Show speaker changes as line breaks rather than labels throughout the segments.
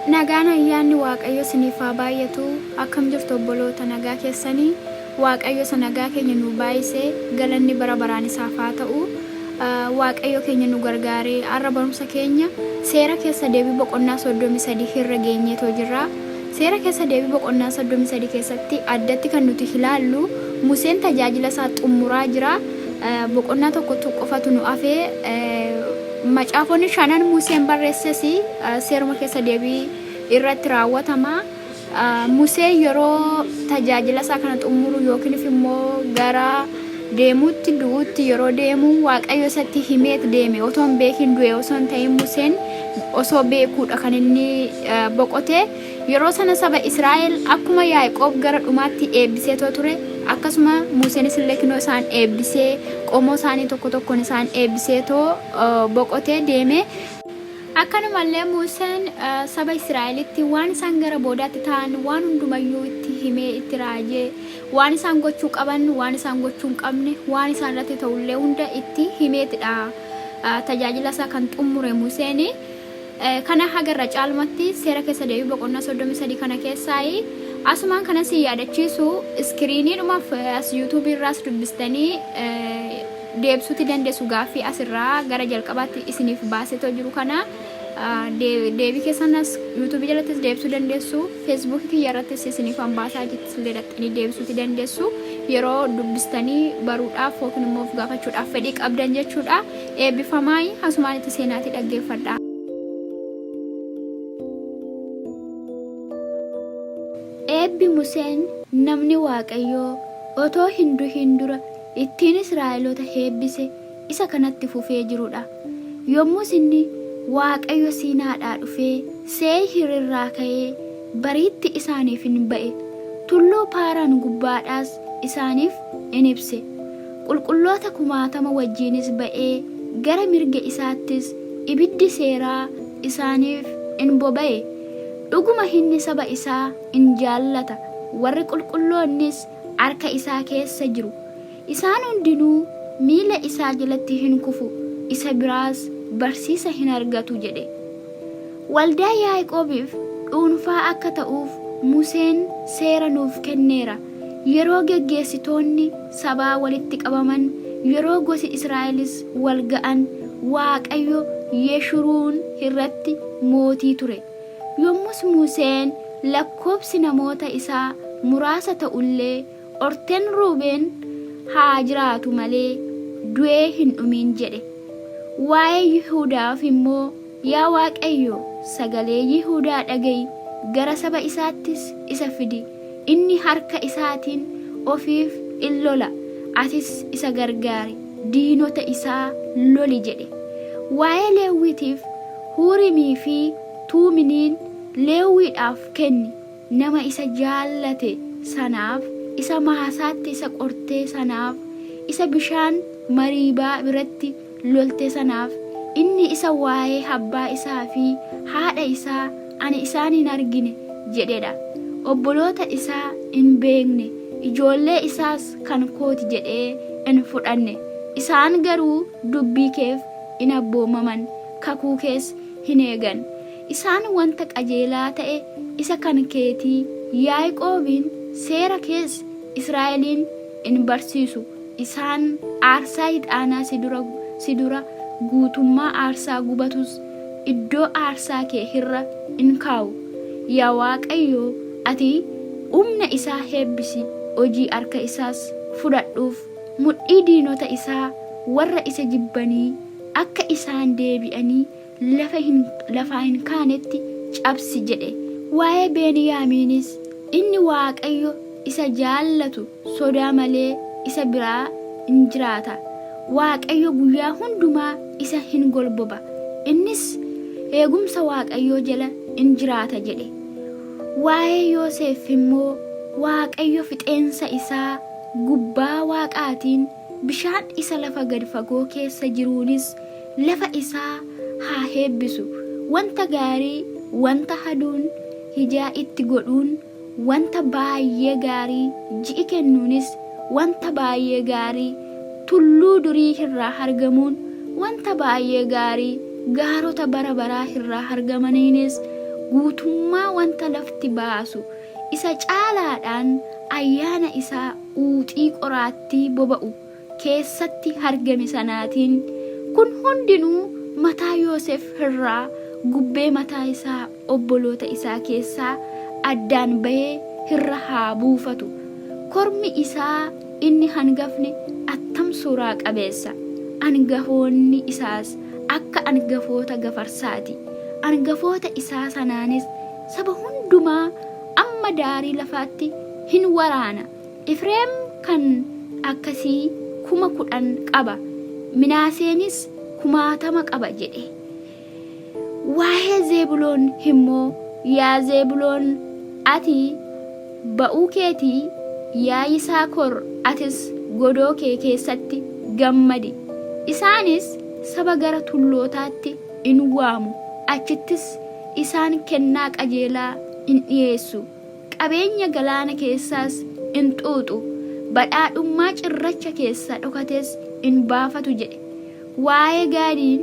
Nagaan ayyaanni Waaqayyo isiniif haa baay'atu. Akkam jirtu obboloota nagaa keessanii? Waaqayyo isa nagaa keenya nuu baay'ise galanni bara baraan isaaf haa ta'u. Waaqayyo keenya nu gargaaree har'a barumsa keenya seera keessa deebii boqonnaa 33 irra geenyeetoo jirra. Seera keessa deebii boqonnaa 33 keessatti addatti kan nuti ilaallu Museen tajaajila isaa xumuraa jira. Boqonnaa tokkotu qofatu nu hafe. Macaafonni shanan Museen barreesses seeruma keessa deebii irratti raawwatama. Museen yeroo tajaajila isaa kana xumuru yookiin immoo gara deemuutti du'uutti yeroo deemu Waaqayyo isatti himeet deeme. Otoo hin beekin du'e osoo hin ta'in Museen osoo beekuudha kan inni boqote. Yeroo sana saba Israa'el akkuma Yaaqoob gara dhumaatti eebbiseetoo ture akkasuma Museenis illee kinoo isaan eebbisee qomoo isaanii tokko tokkoon isaan eebbiseetoo boqotee deeme. Akkanumallee Museen saba Israa'elitti waan isaan gara boodaatti ta'an waan hundumayyuu itti himee itti raajee waan isaan gochuu qaban, waan isaan gochuu hin qabne, waan isaan irratti ta'ullee hunda itti himeetidha tajaajila isaa kan xummure Museen. Kana haga irra caalmatti seera keessa deebii boqonnaa 33 kana keessaayi. Asumaan kanan sin yaadachiisu iskiriiniidhumaaf as yuutuubii irraas dubbistanii deebisuuti dandeessu gaaffii asirraa gara jalqabaatti isiniif baasetoo jiru kana deebii keessan as yuutuubii jalattis deebisuu dandeessu, feesbuukii kiyya irrattis isiniif baasaa jettis illee dhaqxanii deebisuuti dandeessu yeroo dubbistanii baruudhaaf yookiin immoo of gaafachuudhaaf fedhii qabdan jechuudha. Eebbifamaayi asumaan itti seenaatii dhaggeeffadha.
Eebbi Museen namni Waaqayyoo otoo hin du'in dura ittiin Israa'eloota eebbise isa kanatti fufee jiru dha. Yommus inni, Waaqayyo Siinaadhaa dhufee, See'iir irraa ka'ee bariitti isaaniif in ba'e, tulluu Paaraan gubbaadhaas isaaniif in ibse. Qulqulloota kumaatama wajjinis ba'ee, gara mirga isaattis ibiddi seeraa isaaniif in boba'e. Dhuguma inni saba isaa in jaallata, warri qulqulloonnis harka isaa keessa jiru. Isaan hundinuu miila isaa jalatti in kufu, isa biraas barsiisa in argatu jedhe. Waldaa Yaaqoobiif dhuunfaa akka ta'uuf Museen seera nuuf kenneera. Yeroo geggeessitoonni sabaa walitti qabaman, yeroo gosi Israa'elis wal ga'an, Waaqayyo Yeshuruun irratti mootii ture. Yommus Museen lakkoobsi namoota isaa muraasa ta'u illee, Orteen Ruubeen haa jiraatu malee, du'ee hin dhumin jedhe. Waa'ee Yihudaaf immoo, Yaa Waaqayyo, sagalee Yihudaa dhaga'i, gara saba isaattis isa fidi, inni harka isaatiin ofiif in lola, atis isa gargaari, diinota isaa loli jedhe. Waa'ee Lewwiitiif, Huurimii fi Tuuminiin Lewwiidhaaf kenni, nama isa jaallate sanaaf, isa Maasaatti isa qortee sanaaf, isa bishaan Mariibaa biratti lolte sanaaf, inni isa waa'ee abbaa isaa fi haadha isaa, Ani isaan hin argine jedhe dha. Obboloota isaa hin beekne, ijoollee isaas kan koo ti jedhee hin fudhanne. Isaan garuu dubbii keef in abboomaman, kakuu kees hin eegan. Isaan wanta qajeelaa ta'e isa kan keetii Yaaqoobiin, seera kees Israa'eliin in barsiisu. Isaan aarsaa ixaanaa si dura, si dura, guutummaa aarsaa gubatus iddoo aarsaa kee irra in kaa'u. Yaa Waaqayyo, ati humna isaa eebbisi, hojii harka isaas fudhadhuuf, mudhii diinota isaa warra isa jibbanii akka isaan deebi'anii lafa hin lafaa hin kaanetti cabsi jedhe. Waa'ee Beniyaamiinis, Inni Waaqayyo isa jaallatu sodaa malee isa biraa in jiraata, Waaqayyo guyyaa hundumaa isa in golboba, innis eegumsa Waaqayyoo jala in jiraata jedhe. Waa'ee Yoseef immoo, Waaqayyo fixeensa isaa gubbaa waaqaatiin, bishaan isa lafa gad fagoo keessa jiruunis lafa isaa haa eebbisu, wanta gaarii, wanta aduun ijaa itti godhuun, wanta baay'ee gaarii ji'i kennuunis, wanta baay'ee gaarii tulluu durii irraa argamuun, wanta baay'ee gaarii gaarota bara baraa irraa argamaniinis guutummaa wanta lafti baasu isa caalaadhaan ayyaana isaa uuxii qoraattii boba'u keessatti argame sanaatiin, kun hundinuu mataa Yoosef irraa, gubbee mataa isaa obboloota isaa keessaa addaan ba'ee irra haa buufatu! Kormi isaa inni hangafni attam suuraa qabeessa! Angafoonni isaas akka angafoota gafarsaa ti, angafoota isaa sanaanis saba hundumaa amma daarii lafaatti in waraana. Efreem kan akkasii 10,000 qaba, Minaaseenis kumaatama qaba jedhe. Waa'ee Zebuloon immoo, Yaa Zebuloon, ati ba'uu keetii, yaa Yisaakor, atis godoo kee keessatti gammadi! Isaanis saba gara tullootaatti in waamu, achittis isaan kennaa qajeelaa in dhi'eessu, qabeenya galaana keessaas in xuuxu, badhaadhummaa cirracha keessa dhokates in baafatu jedhe. Waa'ee Gaadiin,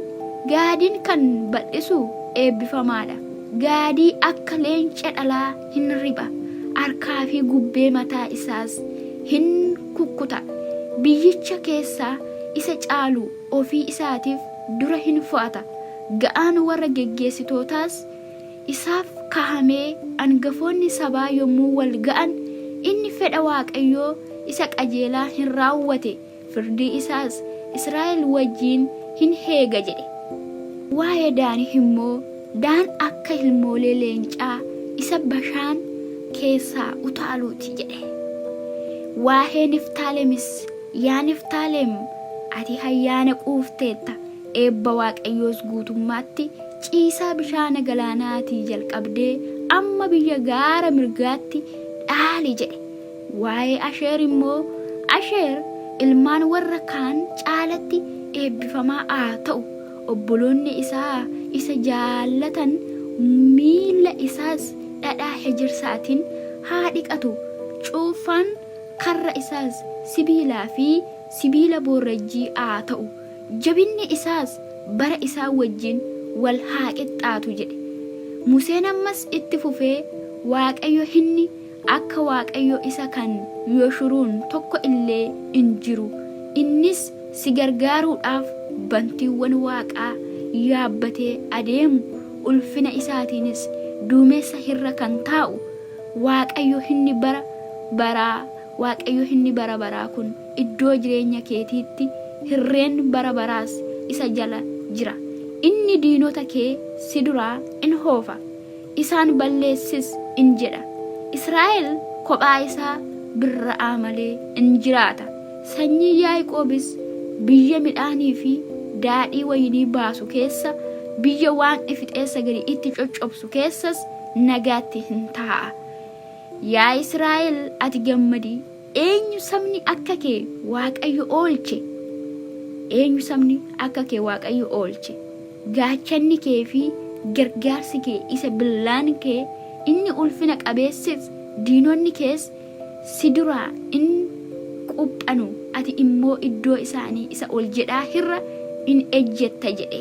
Gaadiin kan bal'isu eebbifamaa dha. Gaadii akka leenca dhalaa hin ripha, harkaa fi gubbee mataa isaas hin kukkuta. Biyyicha keessaa isa caalu ofii isaatiif dura hin fo'ata, ga'aan warra geggeessitootaas isaaf kaa'amee angafoonni sabaa yommuu wal ga'an, inni fedha Waaqayyoo isa qajeelaa hin raawwate. firdii isaas Israa'el wajjin hin heega jedhe. Waa'ee Daan immoo, Daan akka ilmoolee leencaa isa Bashaan keessaa utaaluu ti jedhe. Waa'ee Niftaalemis, Yaa Niftaalem, ati ayyaana quufteetta, eebba Waaqayyoos guutummaatti ciisaa bishaana galaanaatii jalqabdee amma biyya gaara mirgaatti dhaali jedhe. Waa'ee Asheer immoo, Asheer ilmaan warra kaan caalatti eebbifamaa haa ta'u, obboloonni isaa isa jaallatan, miilla isaas dhadhaa ejersaatiin haa dhiqatu, cuuffaan karra isaas sibiilaa fi sibiila boorrajjii haa ta'u, jabinni isaas bara isaa wajjin wal haa qixxaatu jedhe. Museen ammas itti fufee, Waaqayyo inni Akka Waaqayyo isa kan Yoshuruun tokko illee hin jiru, innis si gargaaruudhaaf bantiiwwan waaqaa yaabbatee adeemu, ulfina isaatiinis duumessa irra kan taa'u, Waaqayyo inni bara baraa, Waaqayyo inni bara baraa kun iddoo jireenya keetiitti, hirreen bara baraas isa jala jira. Inni diinota kee si duraa in hoofa. isaan balleessis in jedha. Israa'el kophaa isaa birra'aa malee in jiraata, sanyiin Yaaqoobis biyya midhaanii fi daadhii wayinii baasu keessa, biyya Waaqni fixeensa gadi itti coccobsu keessas nagaatti in taa'a. Yaa Israa'el ati gammadi, eenyu sabni akka kee Waaqayyo oolche? Eenyu sabni akka kee Waaqayyo oolche? Gaachanni kee fi gargaarsi kee isa billaan kee inni ulfina qabeessis, diinonni kees si duraa in quphanu, ati immoo iddoo isaanii isa ol jedhaa irra in ejjetta jedhe.